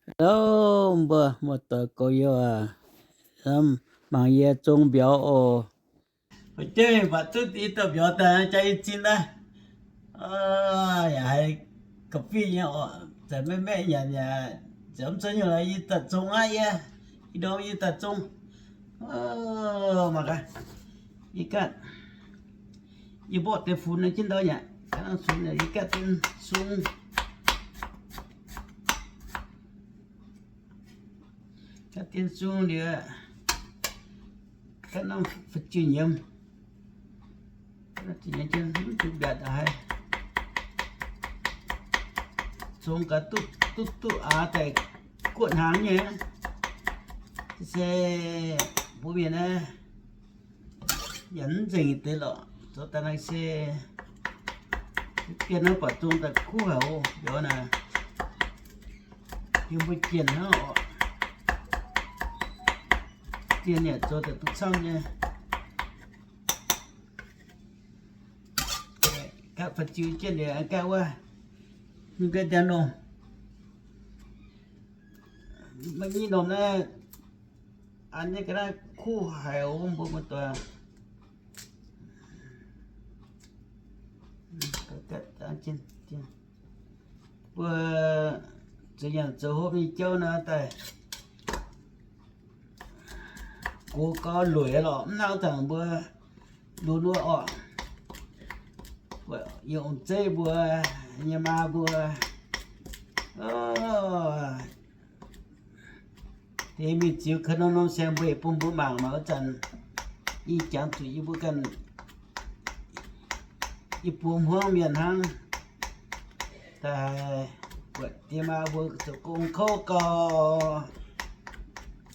Hello, mbuo muoz-doic gorx-youz aac, mangc yie zong mbiauz oc. Fu'jueiv mbatc duqv i dauh mbiauz daaih jaa i zinh naaiv. Yaac haiz ga'fih nyei oc, zanc maeqv maeqv nyanc yaac ziouc mv zeiz nyungc, i daaih zong aqv yie. I ndorm yie daaih zong. Mangc gaax, yie gaatv, yie mborqv deix funx jienv ndau yaac, yie gaatv dien sung, gaatv dien sung liuz, gaatv norm fu'jueiv nyiemz, mv zuqc mbiaatc haic. Zong gaax duqv duqv aax daaih guoqv hnaangx nyei. Se mbuo mienh naaiv yaac mv nzengc deix lorqc, zoux daaih naaiv se dien naaiv buatc zong daaih kuv haic oc. Mbiauz naaiv, yie mbuo jienh hnangv oc. Dien yaac zoux daaih duqv camv nyei. Gaatv fa'jiu jienv liuz gaatv wuov, mv gaengh ndiangx-longh, maiv nyei norm naaiv, an nyei ga'naaiv kuv haic oc mbuo muoz-doic. Mbuo zoux nyanc zoux hopv nyei jauv naaiv daaih gox gau lueic lorqc, mv hnangv zanc mbuo lunx wuov orqc. Yie ong-zeiv mbuo nyei maa mbuo, deix mingh ziux ka'norm norm saeng mbuo yietc bung mbuo mangc mangc wuov zanc, yie jangx zuqc yie mbuo ganh, yie mbuo hmuangv mienh hnangv. Daaih buatc diex maa mbuo zoux gong kouv gau,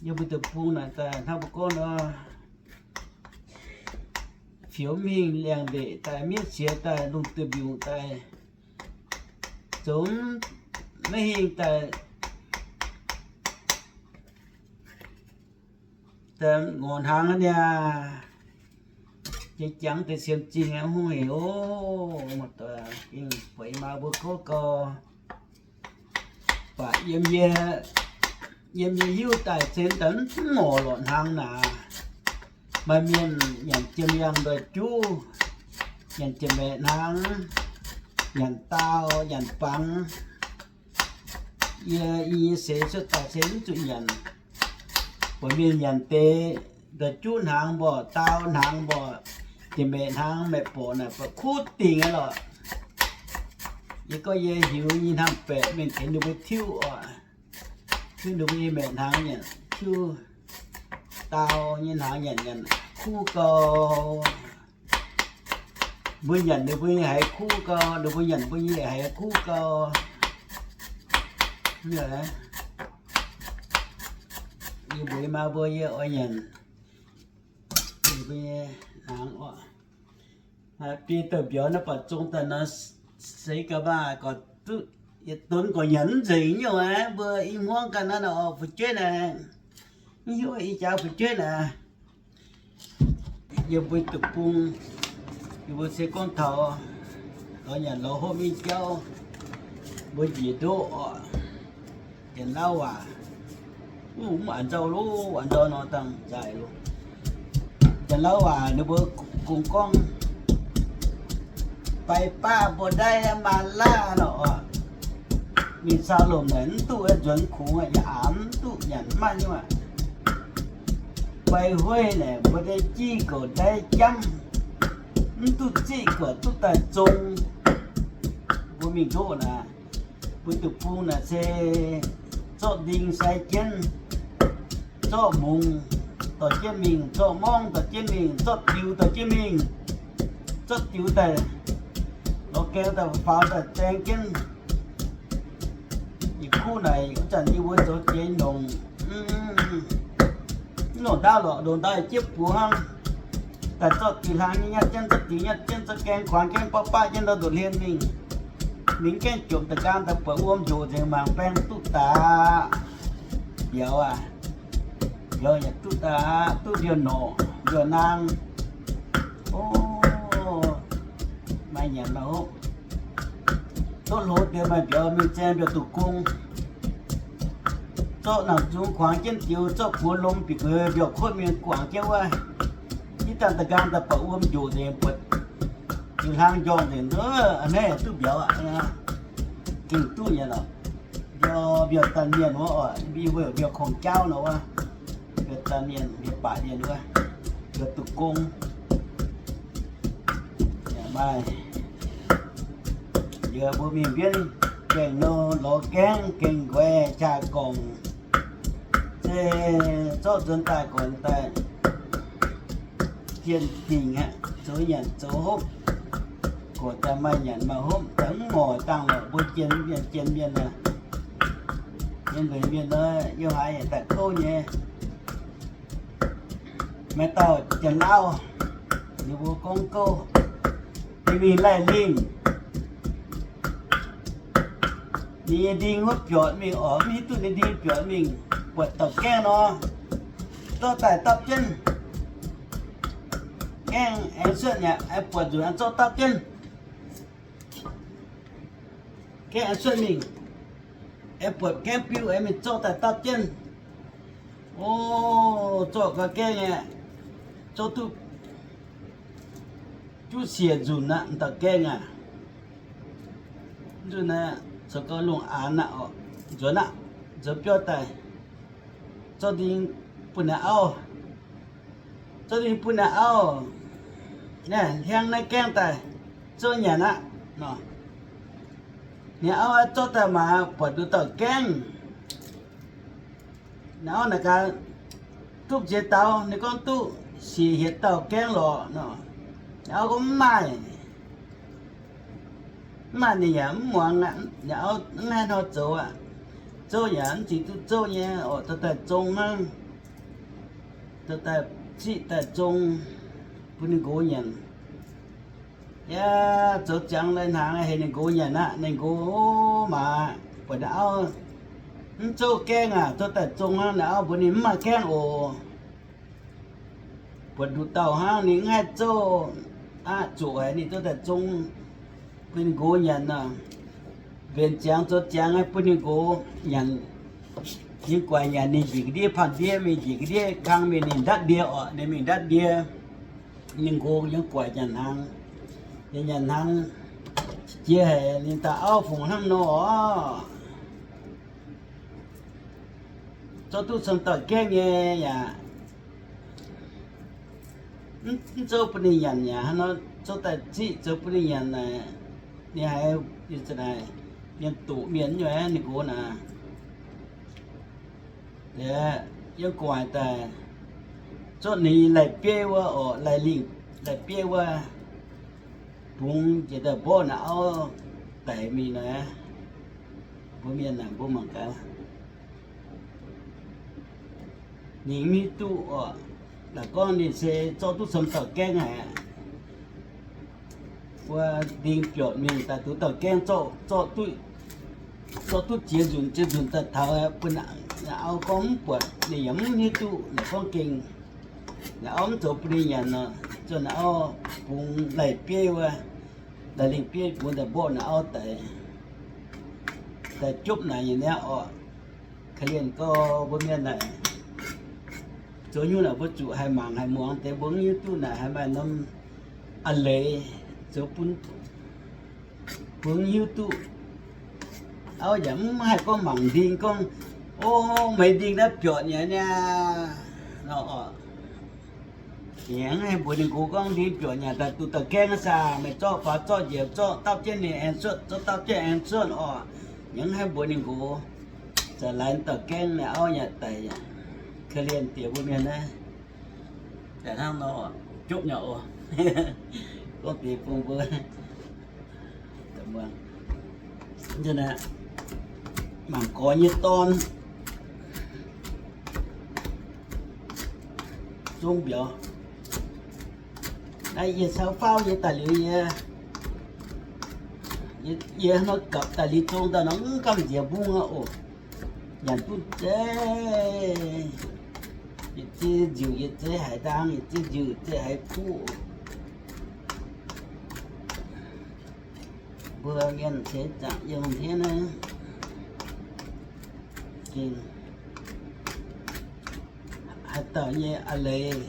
yie mbuo deic-bung naaic daaih hnangv mbuo gorngv nor, fioux mingh liangx-ndeic daaih, mietv siex daaih, lungh duih mbiungc daaih, zoux maiv hingh daaih, ngorc hnaangx niaa. Jiex jangx deix siemx zingh hungh hec oc. Buatc yie maa mbuo kouv gau, baac yiem yie, yiem yie hiuv daaih se daaih mv ngorc lorqc hnaangx naaic. Maaih mienh nyanc jiem yangh ndoih juv, nyanc jiem maeqc hnaangx, nyanc daauh, nyanc bangx. Yie i nyei seix cuotv daaih se mv zuqc nyanc. Buatc mienh nyanc deix ndoih juv hnaangx mborqc, daauh hnaangx mborqc, jiem maeqc hnaangx, maeqc borqc naaic buatc kuv dingc aqv lorqc. Yie gorngv yie hiuv nyei hnamv baeqc mingh tengx ninh mbuo tiuv oc. Tiuv ninh mbuo nyei maeqc hnaangx nyanc, tiuv daauh nyei hnaangx nyanc, nyanc kuv gau. Mbuo nyanc ninh mbuo nyei haiz kuv gau, ninh mbuo nyanc mbuo nyei haiz kuv gau. Yie mbuox maa mbuo yie oix nyanc ninh mbuo nyei hnaangx oc. Biei douh mbiauz naaiv buatc zong daaih nor, seix gaax maah, gorqv duqv yietc donx gorqv nyanc mv nzengc nyungc aqv. Mbuo i hmuangv ganh naaiv nor, fu'jueiv naaic, mv hiuv i jaax fu'jueiv naaic. Yie mbuo deic-bung, yie mbuo se gorngv taux lorz nyanc lorz hopv nyei jauv, mbuo njiec ndoqv oc. Janx-Lauv waac, mv a'nzauh loh, a'nzauh nor dangh nzaaih loh. Janx-Lauv waac ninh mbuo kungx gorngv, bai baav mbuo ndaix maa lav nor, mingh saau lomc naaic mv duqv nzuonx kungx, yaac mv duqv nyanc maiv nyungc aqv. Bai hueiv naaic mbuo ndaix jiv goux ndaix jamv, mv duqv ziqv goux duqv daaih zong. Mbuo mingh ndoqv naaic, mbuo deic-bung naaic se zorqv nding sai jienv, zorqv mungz dorh jienv mingh, zorqv morngv dorh jienv mingh, zorqv diux dorh jienv mingh, zorqv diux daaih lorz gaeng daaih faaux daaih zaeng jienv. Yietc kuv naaic wuov zanc yie mbuo zoux jiex longc, mv longc ndaauv lorqc, longc ndaauv yietc jieqv buoz hnangv. Daaih zorqv diux hlang nyei nyatv jienv, zorqv diux nyatv jienv, zorqv gaeng kuangx jienv, bapv baqv jienv ndau ndoqc hlen mingh. Mingh gaengh jomc da'nqaang daaih buatc wuom njoc nzengc mangc baeng duqv daaih. Mbiauz aac, mbiauz yaac duqv daaih, duqv mbiauz norqc, mbiauz naang. O, maaih nyanc maaih hopv. Duqv hlo deix maaih mbiauz mingh zaeng mbiauz duqv gong. Zorqv naaic nzung kuangx jienv diux, zorqv buoz longx bieqc gueix mbiauz kuotv mingh guangc jienv wuov. Ih zanc da'nqaang daaih buatc wuom njoqc nzengc, buatc ziux hlang njorngh nzengc, a'hneiv duqv mbiauz aqv. Gengh duqv nyei lorqc. Mbiauz, mbiauz daaih mienh wuov oc, mbiauz, mbiauz kongx jaauv nor wuov, mbiauz daaih mienh, mbiauz baac mienh wuov, mbiauz duqv gong. Yaac maaih, yaac mbuo mingh mbienv gaengh nou lorz gaengh, gaengh nqoi jaa gorngc, se zorqv nzuonx daaih gorngc daaih, jien dingc aqv, zoux nyanc zoux hopv, gorqv daaih maaih nyanc maaih hopv, daaih mv ngorc dangh lorqc, mbuo jien mienh, jien mienh aac, mienh mbuo mienh nor, yiem haaix yaac daaih kouv nyei. Maaih dauh janx-lauh, ninh mbuo gorngv gouv, ninh mingh laih lingh, ninh nyei nding wuov biortc mingh oc, mv hiuv duqv ninh nding biortc mingh, buatc dauh gaengh nor, zorqv daaih dapv jienv. Gaengh aengx cuotv yaac buatc nzunc zorqv dapv jienv. Gaengh aengx cuotv mingh, aengx buatc gaengh biu aengx mingh zorqv daaih dapv jienv. O, zorqv gau gaengh aqv, zorqv duqv juqv siec nzunc aqv, m'dauh gaengh aac. Nzunc naaiv zoux gau lungh aanx aqv oc, nzuonx aqv, nzuonx biauv daaih, zorqv nding bun naaiv auv, zorqv nding bun naaiv auv, naaiv hiang naaiv gaengh daaih, zouv nyanc aqv nor. Ninh auv zorqv daaih maah, buatc nduqc dauh gaengh. Ninh auv naaic gaax, duqv ziex dauh? Ninh gorngv duqv siec hietc dauh gaengh lorqc nor. Ninh auv gorngv mv maaih. Mv maaih ninh yaac mv muangx aqv. Ninh auv mv haih hnoi zoux aqv. Zouv yaac mv zingx duqv zouv nyei oc, dorh daaih zong hnangv. Dorh daaih ziqv daaih zong bun ninh nqox nyanc. Yaac zoux ziangx lai hnaangx heuc ninh nqox nyanc aqv. Ninh nqox maah, buatc ninh auv mv zouv gaengh aac, dorh daaih zong hnangv. Ninh auv mbuox ninh mv maaih gaengh oc. Buatc nduqc dauh hnangv, ninh mv haih zouv aqv, zuqc haiz ninh dorh daaih zong bun ninh nqox nyanc nor. Mbenc ziangx zoux ziangx bun ninh nqox nyanc. Yiem guaix nyanc, ninh njiec ga'ndiev panh ndiev mingh, njiec ga'ndiev kang mingh, ninh ndatv ndie oc, ninh mingh ndatv ndie. Ninh nqox yiem guaix nyanc hnaangx. Ninh nyanc hnaangx jiex haic, ninh dauh auv fungc hnangv nor oc. Zorqv duqv cong dauh gaengh nyei yaac mv zouv bun ninh nyanc yaac hnangv nor, zouv daaih ziqv zoux bun ninh nyanc naaic, ninh haiz ninh za'naaic mienh doqc mienh nyei ninh nqox naaic. Yiem guaix daaih zorqv ninh laih bieiv wuov oc, laih lingh laih bieiv wuov, bungx jiex daaih mborqv naaiv auv daic mingh nor. Mbuo mienh naaic mbuo mangc gaax. Ninh mv hiuv duqv oc. Laaix gorngv ninh se zorqv duqv cong dauh gaengh haic, wuov nding biortc mingh daaih duqv dauh gaengh zorqv, zorqv duqv ziex nzunc, ziex nzunc daaih taux bun naaiv auv gorngv mv buatc, ninh yaac mv hiuv duqv naaic gorngv gengh naaiv auv mv zoux bun ninh nyanc nor, zorqv naaiv auv bungx laih bieiv wuov, laih lingh bieiv bungx daaih mborqv naaiv auv daic, daaih jopv naaic nyei niaa oc. Korv-lienh gau mbuo mienh naaic, zoux nyungc naaic mbuo zuqc haih mangc haih muangx deix, mbuo mv hiuv duqv naaic haih maaih norm a'leiz zoux bun mbuo mv hiuv duqv. Auv yaac mv haih gorngv mangc nding gorngv, O, meih nding naaiv biortc nyei niaa, nor oc. Yaac mv haih mbuox ninh nqox gorngv nding biortc nyei daaih duqv dauh gaengh saah, meih zorqv faaux zorqv njiec zorqv daauv jienv ninh aengx cuotv, zorqv daauv jienv aengx cuotv oc. Yaac mv haih mbuox ninh nqox. Za'gengh laaix dauh gaengh naaic auv yaac daic. Korv-lienh diex mbuo mienh naaiv. Daaih hnangv nor, jopv nyei oc. Gorngv deix bun mbuo mangc gorx nyei dorn, zong mbiauz. Naaiv yie caux faauv yie daaih liuz, yie, yie, yie hnoi gapv daaih liuz zong daaih nor, mv gamh nziex mbung aqv oc. Nyanc duqv zeiv, yietc zei nziuc yietc zei haiz ndaang, yietc zei nziuc yietc zei haiz kuv. Mbuo mienh ceix zaangc yiem hniev naaiv, gengh Haaix dauh nyei a'leiz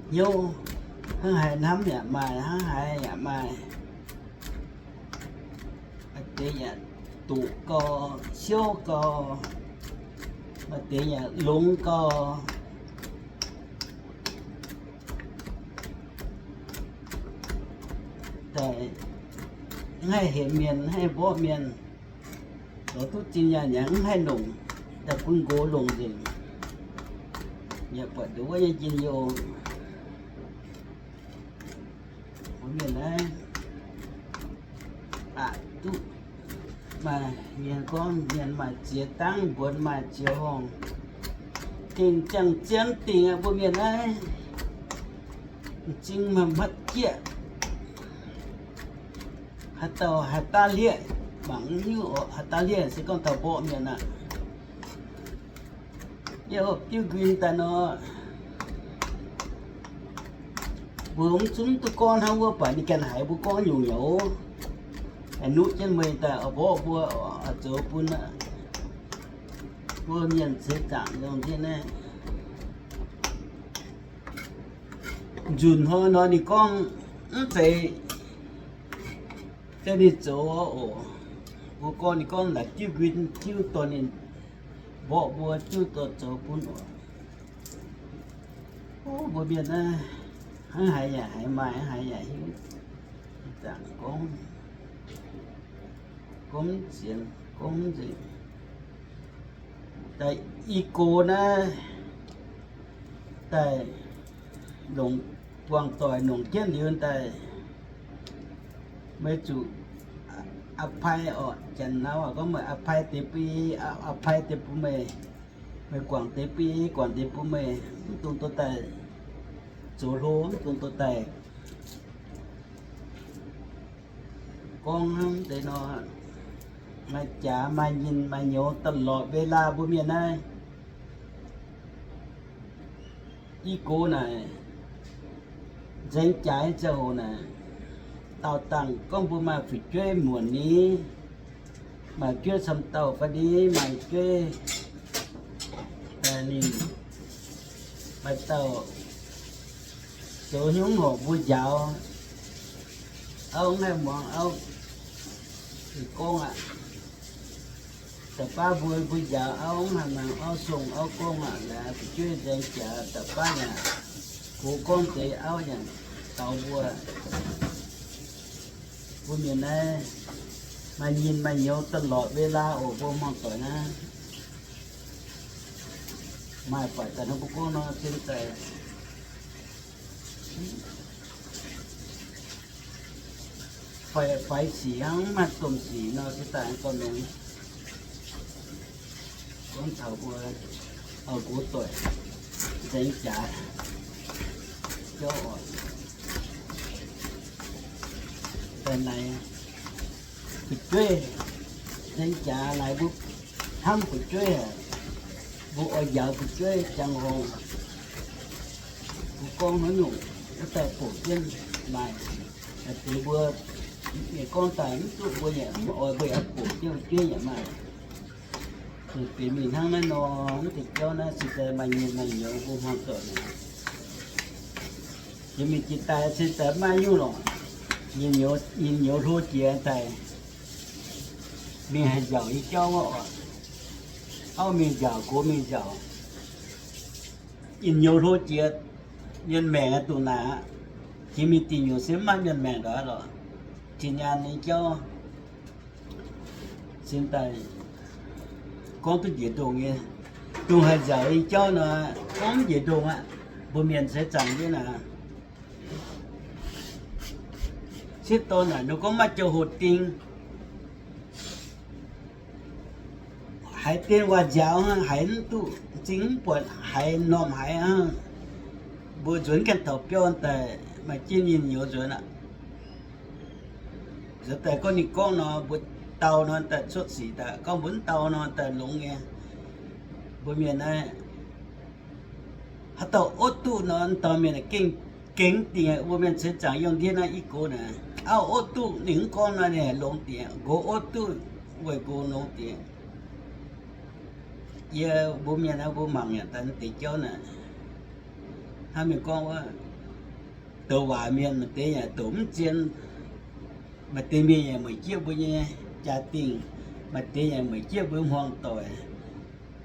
hnyouv, hnangv haaix hnamv yaac maaih, hnangv haaix yaac maaih. Maaih deix yaac doqc gau, siouv gau, maaih deix yaac longx gau. Daaih mv haih hemx mienh, mv haih mborqv mienh, zoux duqv zinh nyaanh yaac mv haih longc, daaih bun nqox longc nzengc. Yaac buatc nduov wuov nyei njien-youh. Mbuo mienh naaiv aqc duqv maaih mienh gorngv mienh maaih ziex dangv, mbuonx maaih ziex horngh. Dingc ziangh zien dingc aqv, mbuo mienh naaiv m'zing maaih hmatv jieqv. Haaix dauh haaix daav hlieqv, mangc mv hiuv oc, haaix daav hlieqv se gorngv taux mborqv mienh aqv. Yie hopv diuv nquin daaih nor, mbuo mv zunv duqv gorngv hnangv wuov, baac ninh ganh haiz mbuo gorngv nyungc-nyungc, haiz nuqv jienv meih daaih oix mborqv mbuo, oix zoux bun mbuo mienh ceix zaangc longx jienv naaiv. Nzunc hnoi nor ninh gorngv mv zeiz, zeiz ninh zoux oc. Mbuo gorngv ninh gorngv laaix diuv nquin, diuv dorh ninh mborqv mbuo, diuv dorh zoux bun oc. Mbuo mienh naaiv hnangv haaix yaac haiz maaih, hnangv haaix yaac hiuv. Zaangc gorngv, gorngv mv sienx, gorngv mv nzengc. Daaih i gox naaiv daaih longc buangh doic nongc jienv liuz daaih, meih zuqc a'pai oc. Janx-nauz gorngv meih a'pai deix bun, a'pai deix bun meih, meih guangc deix bun, guangc deix bun meih, mv dungx dorh daaih zoux hlo, mv dungx dorh daaih gorngv hnangv deix nor, maaih jaax maaih nyinh maaih nyouz ตลอดเวลา mbuo mienh naaiv. I gox naaic nzaeng jaax nyei ziangh hoc naaic, daauh dangh gorngv mbuo maaih fu'jueiv muonc ni, maaih fu'jueiv camv dauh fai ni, maaih fu'jueiv ninh maaih dauh zoux hnyouv horc mbuo njaaux, auv mv haih muangx auv gorngv aqv. Da'baav mbuo, mbuo njaaux auv mv haih muangx auv song, auv gorngv aqv. Laaix fu'jueiv nzaeng jaax da'baav yaac gox gorngv deix, auv yaac daux mbuo. Mbuo mienh naaiv maaih nyinh maaih nyouz ตลอดเวลา oc. Mbuo hmuangv doic naaiv maaih buatc daaih hnangv mbuo gorngv nor, cien daaih faix, faix sic hnangv, mv maaih domh sic nor, cien daaih gauh longx. Gorngv taux mbuo oix nqox doic nzaeng jaax jauv oc. Daaih naaic fu'jueiv nzaeng jaax naaic, mbuo hnamv fu'jueiv, mbuo oix njaaux fu'jueiv ziangh hoc, mbuo gorngv haaix nyungc wuov daaih bouc jienv maaih. Deix mbuo mienh gorngv daaih mv duqv, mbuo yaac mv oix, mbuo yaac bouc jienv fu'jueiv yaac maaih. Benx mingh hnangv naaiv nor, mv deix jauv naaiv cingx daaih maaih nyinh maaih nyouz mbuo hmuangv doic naaic. Jiex mingh jiex daaih cingx daaih maiv nyungc lorqc. Nyinh nyouz hlo jiex daaih, mingh haih nziaauc nyei jauv wuov oc. Auv mingh nziaauc, gox mingh nziaauc. Nyinh nyouz hlo jiex, mienh maengc dongh naaic aqv. Jiex mingh dingc nyungc se mv maaih mienh maengc ndongc aqv lorqc. Tin-nyaanh nyei jauv cingx daaih gorngv duqv njiec ndongc nyei. Dongh haih nziaauc nyei jauv nor, gorngv mv njiec ndongc aqv. Mbuo mienh seix zaangc jienv naaic, sieqv dorn naaic ninh gorngv maaih joux hoc ding, haiz dien waac nziaaux hnangv, haiz mv duqv m'zing mv buatc, haiz m'normh haiz hnangv. Mbuo nzuonx ganh taux biauv daaih maaih jienv nyinh nyouz nzuonx aqv. Nzuonx daaih gorngv ninh gorngv nor, mbuo dau nor daaih cuotv sic daaih, gorngv mbuo mv dau nor daaih longx nyei. Mbuo mienh naaiv haaix dauh otv duqv nor, dauh mienh gengh gengh dingc. Mbuo mienh ceix zaangc yiem ndiev naaiv i gox naaic, auv otv duqv ninh mv gorngv nor, ninh haih longx dingc. Nqox otv duqv weic nqox longx dingc. Yie mbuo mienh naaiv mbuo mangc yaac daaih deix jauv naaic, Hnangv mienh gorngv wuov, douc waaic mienh maaih deix yaac douc mv zien. Maaih deix mienh yaac mueic jieqv mbuo nyei jaa-dingh. Maaih deix yaac mueic jieqv mbuo hmuangv doic.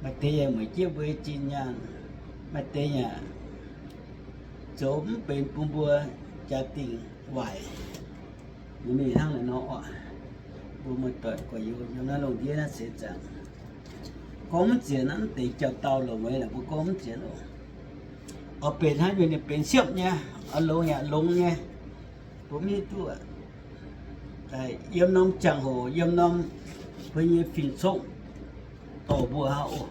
Maaih deix yaac mueic jieqv mbuo zinh nyaanh. Maaih deix yaac zoux mv benx bun mbuo jaa-dingh waaic. Ninh mingh hnangv naaiv nor oc. Mbuo muoz-doic gorx-youz yiem naaiv lungh ndiev naaiv seix zaangc, gorngv mv zienx naaiv, mv deix jauv-dauh longc meih naaic mbuo gorngv mv zienx oc. Oix benx hnangv nyei, ninh benx siepv nyei, oix longx yaac longx nyei, mbuo mv hiuv duqv. Yiem norm jangx-hoc, yiem norm mbuo nyei fin-congv dorh mbuo hnangv oc.